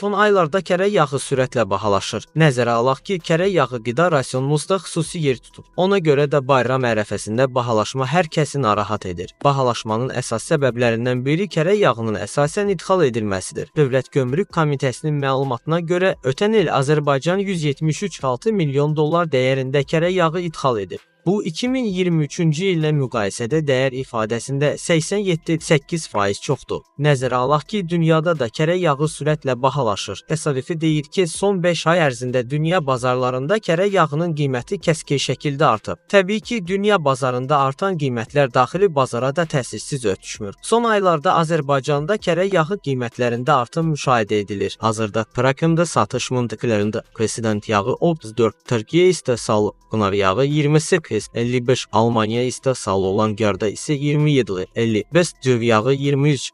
Son aylarda kərə yağı sürətlə bahalaşır. Nəzərə alaq ki, kərə yağı qida rasionumuzda xüsusi yer tutub. Ona görə də bayram ərəfəsində bahalaşma hər kəsi narahat edir. Bahalaşmanın əsas səbəblərindən biri kərə yağının əsasən idxal edilməsidir. Dövlət Gömrük Komitəsinin məlumatına görə ötən il Azərbaycan 173,6 milyon dollar dəyərində kərə yağı idxal edib. Bu 2023-cü illə müqayisədə dəyər ifadəsində 87,8% çoxdur. Nəzərə alaq ki, dünyada da kərə yağı sürətlə bahalaşır. Təsadüfi deyil ki, son 5 ay ərzində dünya bazarlarında kərə yağının qiyməti kəskin şəkildə artıb. Təbii ki, dünya bazarında artan qiymətlər daxili bazara da təsirsiz ötüşmür. Son aylarda Azərbaycanda kərə yağı qiymətlərində artım müşahidə edilir. Hazırda Prakında satış məntəqələrində President yağı 34, Türkiyə istehsalı Pınar yağı 28, 55, Almanya istehsalı olan Garda isə 27, 55, cöv yağı 23,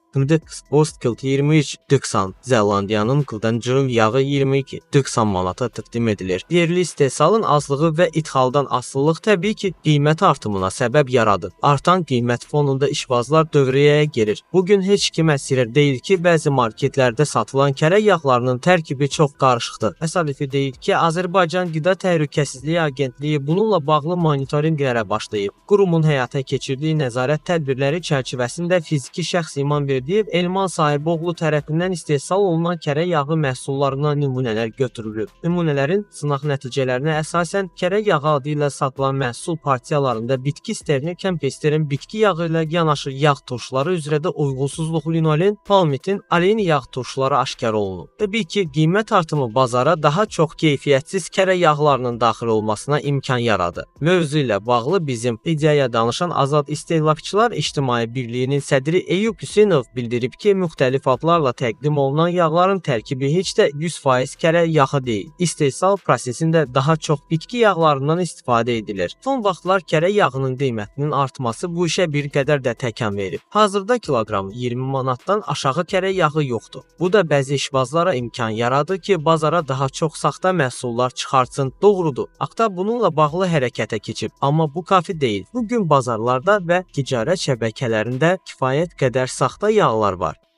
Ostkılt 23, 90, Zelandiyanın qıldan cöv yağı 22, 90 manata təqdim edilir. Yerli istehsalın azlığı və idxaldan asılılıq təbii ki, qiymət artımına səbəb yaradır. Artan qiymət fonunda işbazlar dövrəyə girir. Bugün heç kimə sirr deyil ki, bəzi marketlərdə satılan kərə yağlarının tərkibi çox qarışıqdır. Təsadüfi deyil ki, Azərbaycan Qida Təhlükəsizliyi Agentliyi bununla bağlı monitorinqlərə başlayıb. Qurumun həyata keçirdiyi nəzarət tədbirləri çərçivəsində fiziki şəxs İman Verdiyev Elman Sahiboğlu tərəfindən istehsal olunan kərə yağı məhsullarından nümunələr götürülüb. Nümunələrin sınaq nəticələrinə əsasən kərə yağı adı ilə satılan məhsul partiyalarında bitki sterini, kempesterin bitki yağı ilə yanaşı yağ turşuları üzrə də uyğunsuzluq linolen, palmitin, alein yağ turşuları aşkar olunub. Təbii ki, qiymət artımı bazara daha çox keyfiyyətsiz kərə yağlarının daxil olmasına imkan yaradı. Mövzu ilə bağlı bizim iddiaya danışan Azad İstehlakçılar İctimai Birliyinin sədri Eyüp Hüseynov bildirib ki, müxtəlif adlarla təqdim olunan yağların tərkibi heç də 100% kərə yağı deyil. İstehsal prosesində daha çox bitki yağlarından istifadə edilir. Son vaxtlar kərə yağının qiymətinin artması bu işə bir qədər də təkan verib. Hazırda kiloqram 20 manatdan aşağı kərə yağı yoxdur. Bu da bəzi işbazlara imkan yaradır ki, bazara daha çox saxta məhsullar çıxartsın. Doğrudur, Akta bununla bağlı hərəkətə keçib, amma bu kafi deyil. Bugün bazarlarda və ticarət şəbəkələrində kifayət qədər saxta yağlar var.